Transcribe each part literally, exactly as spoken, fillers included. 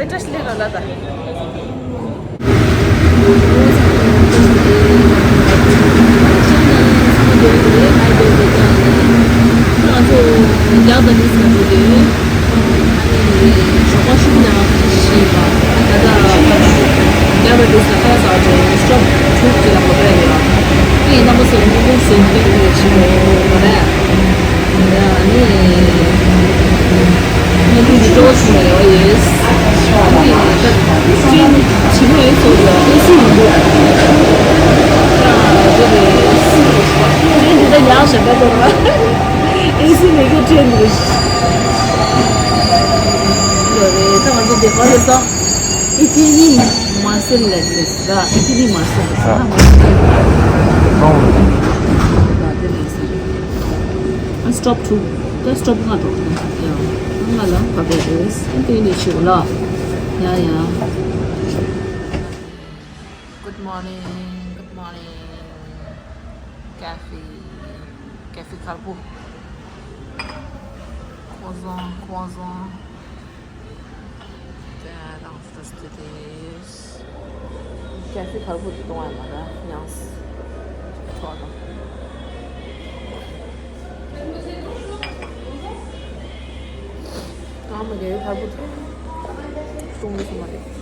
བཀྲ་ཤིས་བདེ་ལེགས་ལ་ད། Italy Marseille ལ་སླེབས་སོང་། ཨ། སི་ཊོབ་ཊུ། ད་སི་ཊོབ་ལྔ་འགྲོ། ཡ། ལྔ་ལ་བབས་པ་རེད། ཨ་དེ་ནས་ཤོག་ལ། ཡ་ཡ། Good morning, good morning. Cafe, cafe ཁར་པོ། Croissant, croissant. Cafe ཁར་པོ་དེ་གཏོང་ཡ་མ་ར་ཡང་ཐོག་དང་། ཨ་མ་cafe ཁར་པོ་དེ་གཏོང་གི་སོང་བ་རེད།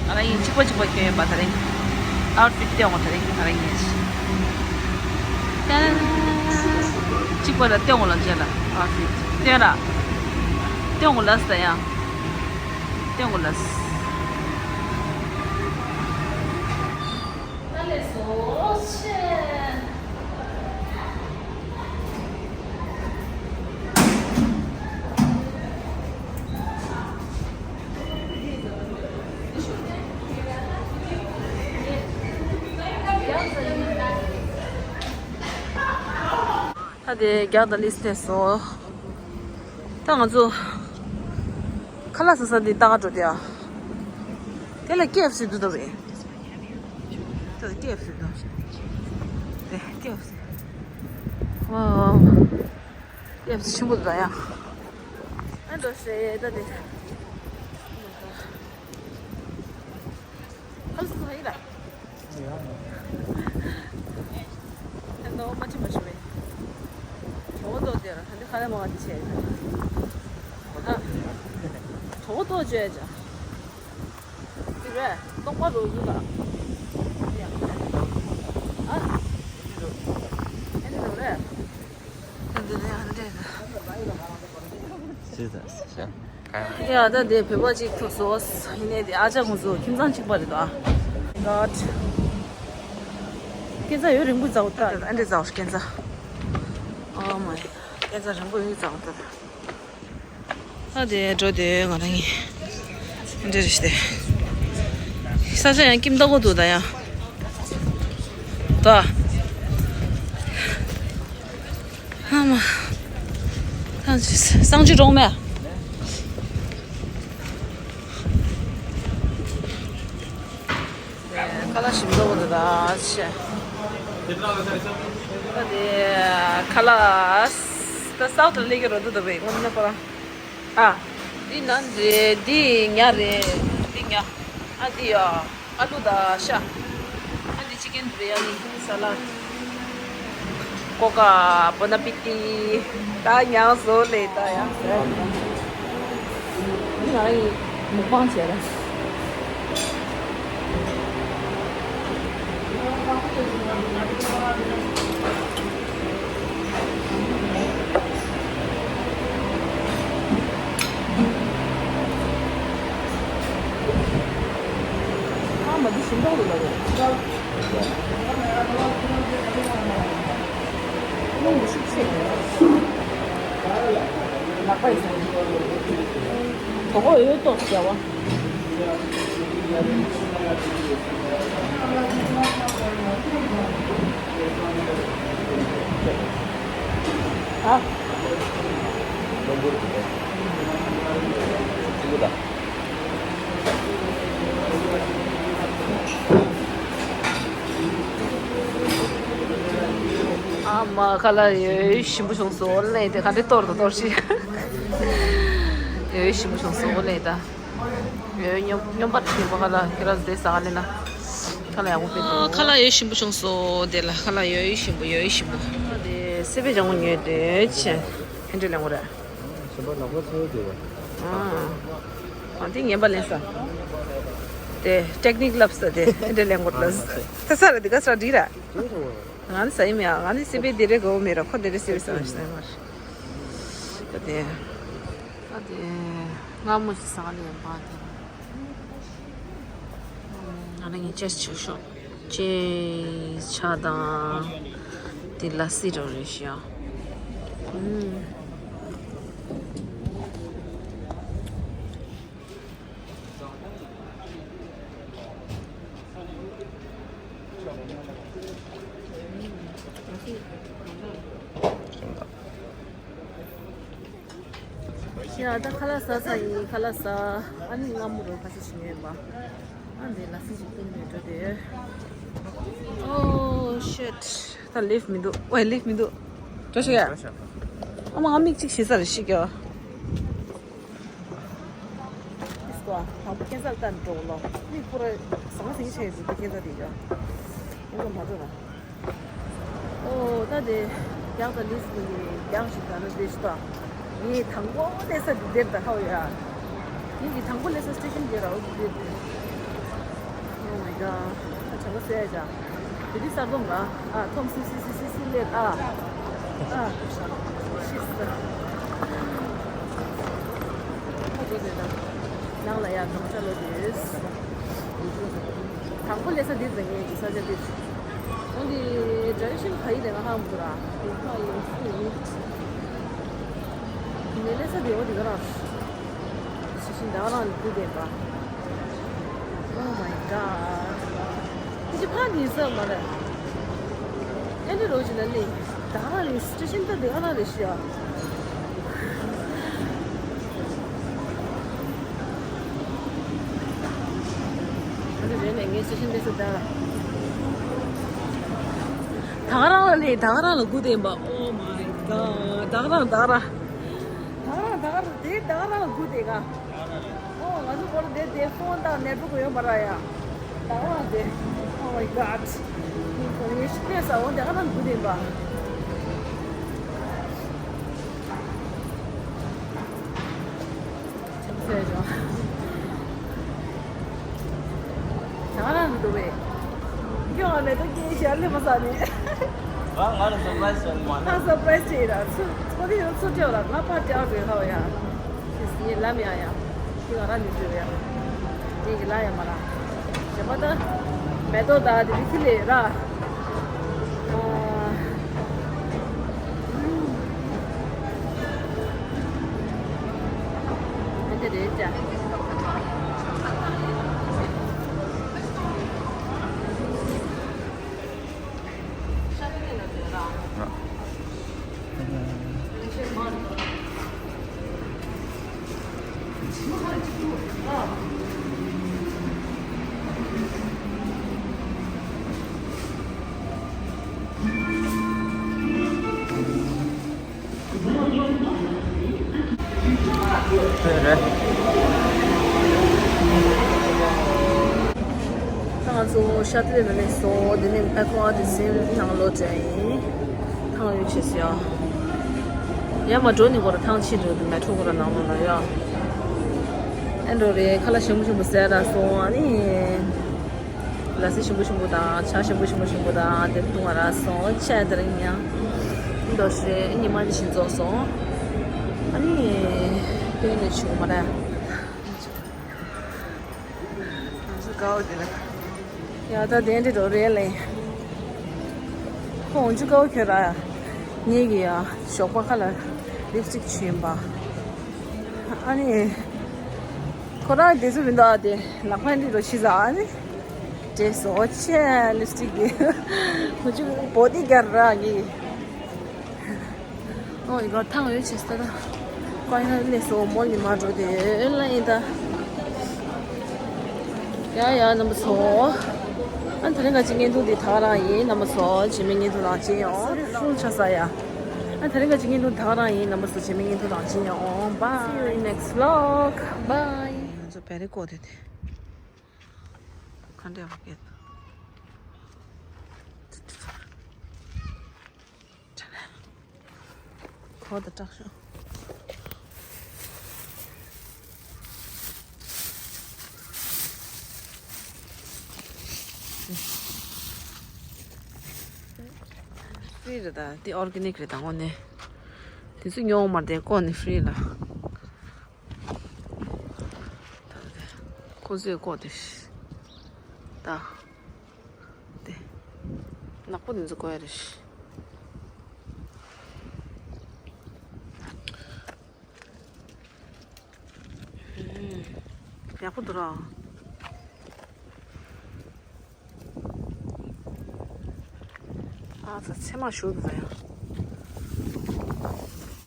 ང་རང་གཉིས་གཅིག་པ་གཅིག་པ་གྱོན་ཡོད་པ། དེ་རིང་ཨའུཊ་ཕིཊ་སྟོན་དགོས། དེ་རིང་ང་རང་གཉིས། ཏན། གཅིག་པ་ལ་སྟོན་དགོས་ལ། མཇལ་ལ་ཨའུཊ་ཕིཊ་སྟོན་ར། སྟོན་དགོས་ལ་ཟེར་ཡ། སྟོན་དགོས་ལ། ད་དེ་རྒྱག་དང་ལིས་ཏེ་སོ། ད་ང་ཚོ་ཁ་ལག་ཟ་ས་འདི་ལྟ་ག་འགྲོ་དེ་ཨ། དེ་ལ་ཀེ་ཨེཕ་སི་འདུག་ད་བས། ད་ཀེ་ཨེཕ་སི་འདུག་དེ་ཀེ་ཨེཕ་སི། ཝའོ། ཀེ་ཨེཕ་སི་ཆེན་པོ་འདུག་ད་ཡ། ཨ་འགྲོ་ཤེས་ད་དེ། ཁ་ལག་ཟ་ས་ཡིན་ད། ཨ་ནོ་མ་ཅི་མ་ཤི་བས། གྲོགས་ཏོ་དེར་ཧ་འདི་ཁ་ལ་མ་བ་ཅི་བྱས། ཨ། གྲོགས་ཏོ་བྱས་ཅ། དེ་རེད། རྟོག་པ་རུ་ཡུ་ལ། ཨ། ཨ་འདི་རུ་རེད། ཨ་འདི་རེད། ཨ་འདི་རེད། ཅི་ད་ཤ། ཡ་ད་དེ་བོད་པ་གཅིག་ཐུག་སོང་། ཡིན་ནའི་དེ་ཨ་ཅག་ཁོང་ཚོ་ཁྱིམ་ཚང་གཅིག་པ་རེད་ད། God། སྐས་འཛེག་ཡོད་རིང་པོ་འཛེག་ད། ཨ་འདྲ་འཛེག་སྐས་འཛེག Oh my God། སྐས་འཛེག་རིང་པོ་ཡོད་འཛེག་ད། ཨ་དེ་འགྲོ་དེ་ང་རང་གཉིས། ཨ་འདྲ་རེད་ཤི་དེ། ས་ཆ་ཡང་ཁྱིམ་བདག་པོ་འདུག་ད་ཡང་། ད། ཨ་མ། ད་ཅི་སང་ཅི་འགྲོ་མེད། ཁ་ལག་ཞིམ་པོ་འདུག་ད་ཆེ། ད་དེ་ཁ་ལག་ད་སའུ་ཐི་ལ་སླེབས་ཀྱི་རེད་འདུག་ད་བས་སྔོན་ནས་པ་ར། ཨ། འདི་ནན་རེད། འདི་ཉ་རེད། འདི་ཉ། ཨ་འདི་ཡ། ཨ་ལུ་དང་ཤ། ཨ་འདི་ཅི་ཀེན་བི་རི་ཡ་ནི། ས་ལད། ཀོ་ཀ། བོན་ཨ་པི་ཏི། ད་ཉ་བཟོ་ལེ་ད་ཡ། ང་རང་གིས་མུག་པང་བྱས་ལ། ཨ་མ་འདི་ཞིམ་པོ་འདུག་ལ། རླུང་འདི་ཤུགས་ཆེ་གི། ལག་པ་ཡི་སོང་། དོ་གོ་འོད་ཏོག་ཟེར་བ། ཨ། ཨ་མ་ཁ་ལག་ཡོད་ཞིམ་པོ་བྱུང་སོང་ལེ། དེ་ག་འདྲ་གཏོར་དང་གཏོར་ཤི། ཡོད་ཞིམ་པོ་བྱུང་སོང་ལེ་ད། ཡོད་སྙོམས་སྙོམས་པར་ཞིམ་པོ་ཁ་ལག་ཁྱེད་རང་ཚོ་དེ་ཟ་ག་ལེ་ན། ཁ་ལག་ཡག་པོ་དཔེ་འདུག་ཁ་ལག་ཡོད་ཞིམ་པོ་བྱུང་སོང་དེ་ལ། ཁ་ལག་ཡོད་ཞིམ་པོ་ཡོད་ཞིམ་པོ། དེ་སི་པན་ལྗང་གུ་ཉོས་དེ་ཆེ་ཧན་འདྲ་ལེན་དགོས་རེད། ཞིམ་པ་ལག་པ་ཚོ་དེ། ཨ། ཨ་དེ་ངན་པ་ལེན་ས། དེ་ཊེག་ནིག་ལབ་ས་དེ་ཧན་འདྲ་ལེན་དགོས་རེད། ད་ས་ར་དེ་ག་ས་ར་འདི་ར། ང་ནི་ཟ་ཡི་མེད་ཨ། ང་ནི་སི་པན་དེ་རེ་དགོས་མེད་ར། ཁོ་དེ་རེ་སི་པན་ཟ་མ་ཤེས་ན་མ་རེད། ད་དེ། ད་དེ། སྔ་མོ་ཞིག་ཟ་ག་ལེན་པ་དེ། ང་རང་གི་ཅེས་ཆུ་ཤོག་ཅེས་ཆ་དང་། དེ་ལ་སི་རོ་རེ་ཤི་ཡ། ཨུམ། ཡ་ད་ཁ་ལག་ཟ་ས་ཡིན། ཁ་ལག་ཟ། ཨ་ནི་སྔ་མོ་རོ་ཁ་ཤས་ཤིག་ཉོས་པ། ཨ་འདི་ལ་སི་ཞིག་བཏུང་ནས་འགྲོ་དེ། Oh shit. ད་ལིབ་མི་འདུག་ཝེ་ལིབ་མི་འདུག་འགྲོ་ཤོག་ཡ། ཨ་མ་ང་མིག་གཅིག་ཤི་ས་རེད་ཤི་གི། ཨིས་ཀོ་དང་པོ་ཁེན་སར་ལྟ་འགྲོ་ལོ། མིག་ཁོ་ར་ཟང་ཟིང་ཆེ་ཟིག་ཁེན་སར་དེ་ཡོད། ཨོ་མ་འགྲོ་ལ། ཨོ་ད་དེ་རྒྱག་ད་ལིས་ཀོ་ནི་རྒྱག་ཞིག་ད་ན་དེ་ཤི་ད། ངས་དང་པོ་སླེབས་ས་འདི་དེར་ད་ཧའོ་ཡ། ངས་ཀྱི་དང་པོ་སླེབས་ས་སི་ཊེ་ཤན་དེ་ར་ཨོ་དེ་དེར་དེ། Oh my god. ད་བྱ་བ་ཟེར་ཡ་ཅག་དེ་དུས་གསར་འཛོམས་ར། ཨ་ཐོམ་སི་སི་སི་སི་སི་ལེད་ཨ། ཨ་ཤི་ས། ཁ་འགྲོ་དེ་ད། ནང་ལ་ཡ་གང་ཆ་ལོ་དེས། དང་པོ་ལས་ས་འདི་རེད་ངས་ཀྱི་ས་ཆ་འདི། འོན་ཏེ་ཌ་རེག་ཤན་ག་ཡི་རེད་ང་ཧ་མ་གོ་ར། དེ་ཁ་ཡིན་སུ་ཡིན། ངས་ལས་ས་འདི་འོ་དེ་ག་རང་། ཤི་ཤི་ད་རང་ལ་དུ་བསྡད་པ། Oh my god. དེ་ཅི་ཕ་ནི་ས་མ་རེད། ཨེ་འདྲ་རོ་ཅི་ལ་ལེ། ད་ག་ནི་སི་ཊེ་ཤན་ད་དེ་ག་ན་རེད་ཤི་ཡ། ཨ་ནི་རེད་ནས་ངས་སི་ཊེ་ཤན་དེ་ཚོ་ད། ད་ག་རང་ལ་ལེ་ད་ག་རང་ལ་སྒུག་བསྡད་པ། Oh my god. ད་ག་རང་ད་ག་རང་། ད་ག་རང་ད་ག་རང་དེ་ད་ག་རང་ལ་སྒུག་བསྡད་ག་ཨོ་ང་ཚོ་སྐོར་དེ་དེ་ཕོན་དང་ནེཊ་ཝརཀ་ཡོད་མ་ར་ཡ། ད་ག་རང་དེ། Oh my god. ངས་ཤི་ནས་ས་འོ་ད་ག་རང་སྒུག་བསྡད་པ། ཆབ་སྲིད་ལ། ང་རང་འདུག་བས། སྐྱོ་བ་མེད་དོ་སྐྱེས་ཞལ་ལས་མ་ཟ་ནས། ང་ང་ལ་སར་པ་རའི་སི་བྱུང་མ་ང་ན། སར་པ་རའི་སི་བྱས་ར་ཚུ་ཚོ་དེ་ཡོད་ཚུ་སྐྱོ་ར་ང་པར་ཏི་ཨར་བའི་ཧ་བ་ཡ། ཤིས་ཡེ་ལམ་ཡ་ཡ། ཁྱི་ང་རང་ནི་འདུག་བས། ངས་ཀྱི་ལ་ཡ་མ་ར། ཞེ་མ་ད། མེ་ཏོག་ད་དེ་མི་ཁི་ལས་ར། ད་ང་ཚོ་ཤ་ཏི་ལེ་ནང་ནས་སོང་། དེ་ནས་ཨེ་ཀོ་ཨར་ཏི་ཟིན་ནང་ལོགས་འདྲ་ཡིན། ཐང་ཡོད་ཆེ་སི་ཡ། ཡ་མ་འགྲོ་ནི་གོ་ར་ཐང་ཆེ་འགྲོ་དུ་མེ་ཊོ་གོ་ར་ནང་ལོགས་ལ་ཡ། ཨེ་འགྲོ་རེད། ཁ་ལག་ཞིམ་པོ་ཞིམ་པོ་ཟས་རག་སོང་། ཨ་ནི་ལ་སི་ཞིམ་པོ་ཞིམ་པོ་དང་ཇ་ཞིམ་པོ་ཞིམ་པོ་ཞིམ་པོ་དང་དེ་བཏུང་བ་རག་སོང་། ཆད་དེ་རིང་ཡང་འདོ་ཞེས་ཉི་མ་འདི་བཞིན་རྫོགས་སོང་། ཨ་ནི་དེ་ནས་བྱུང་མ་རེད། ང་ཚོ་དགའ་བོ་དེ་ལ། ཡ་ད་དེ་འདྲ་འགྲོ་རེད་ལེ། ཁོང་འཇུ་དགའ་བོ་ཁྱོད་ར། ངེད་ཀྱི་ཡ་ཞོགས་པ་ཁ་ལ་ལིབ་སི་ཊིག་བྱིན་པ། ཨ་ནི། ཁོ་རང་དེ་ཚོ་མི་འདུག་ཨ། དེ་ལག་པ་འདི་རུ་ཕྱི་ཟ་ཨ་ནི། འདྲེས་སོ་ཆེ་ལིབ་སི་ཊིག་དེ། ཁོ་ཅིག་བོ་དི་རྒྱར་ར་གི། ཨོ་ཡི་ག་ཐང་ཡོད་ཆེ་ས་ད། ཀ་ཡ་ལེ་སོ་མོལ་ནི་མ་འགྲོ་དེ་ལ་ཡིན་ད། ཡ་ཡ་རྣམ་པ་ཚོ། ཨ་ད་རིང་ག་ཅིག་བརྙན་ཐུང་འདི་ད་ག་རང་ཡིན། རྣམ་པ་ཚོ་རྗེས་མའི་བརྙན་ཐུང་ནང་མཇལ་ཡོང་། ཧྲུལ་ཆ་ས་ཡ། ཨ་ད་རིང་ག་ཅིག་བརྙན་ཐུང་ད་ག་རང་ཡིན། རྣམ་པ་ཚོ་རྗེས་མའི་བརྙན་ཐུང་ནང་མཇལ་ཡོང་། Bye. See you in next vlog. Bye. ང་ཚོ་བེ་རི་ཀོ་དེ་དེ། ག་འདྲ་བ་སྐད། གོ་ད་དྲག་ཤོག་ཧྥི་རི་རེད་ད། དེ་ཨོར་གེ་ནིག་རེད་ད། དངོས་གནས་དེ་ཚོ་ཉོ་མ་དེ་ཀོ་ནི་ཧྥི་རི་ལ། ཁོ་ཚོས་ཀོ་དེ་ད། དེ། ནག་པོ་དེ་ཚོ་བཀོད་ཡ་རེད། ཡག་པོ་འདུག་ར། ཨ་ཙི་ཚེར་མ་ཞུ་འདུག་ཡ།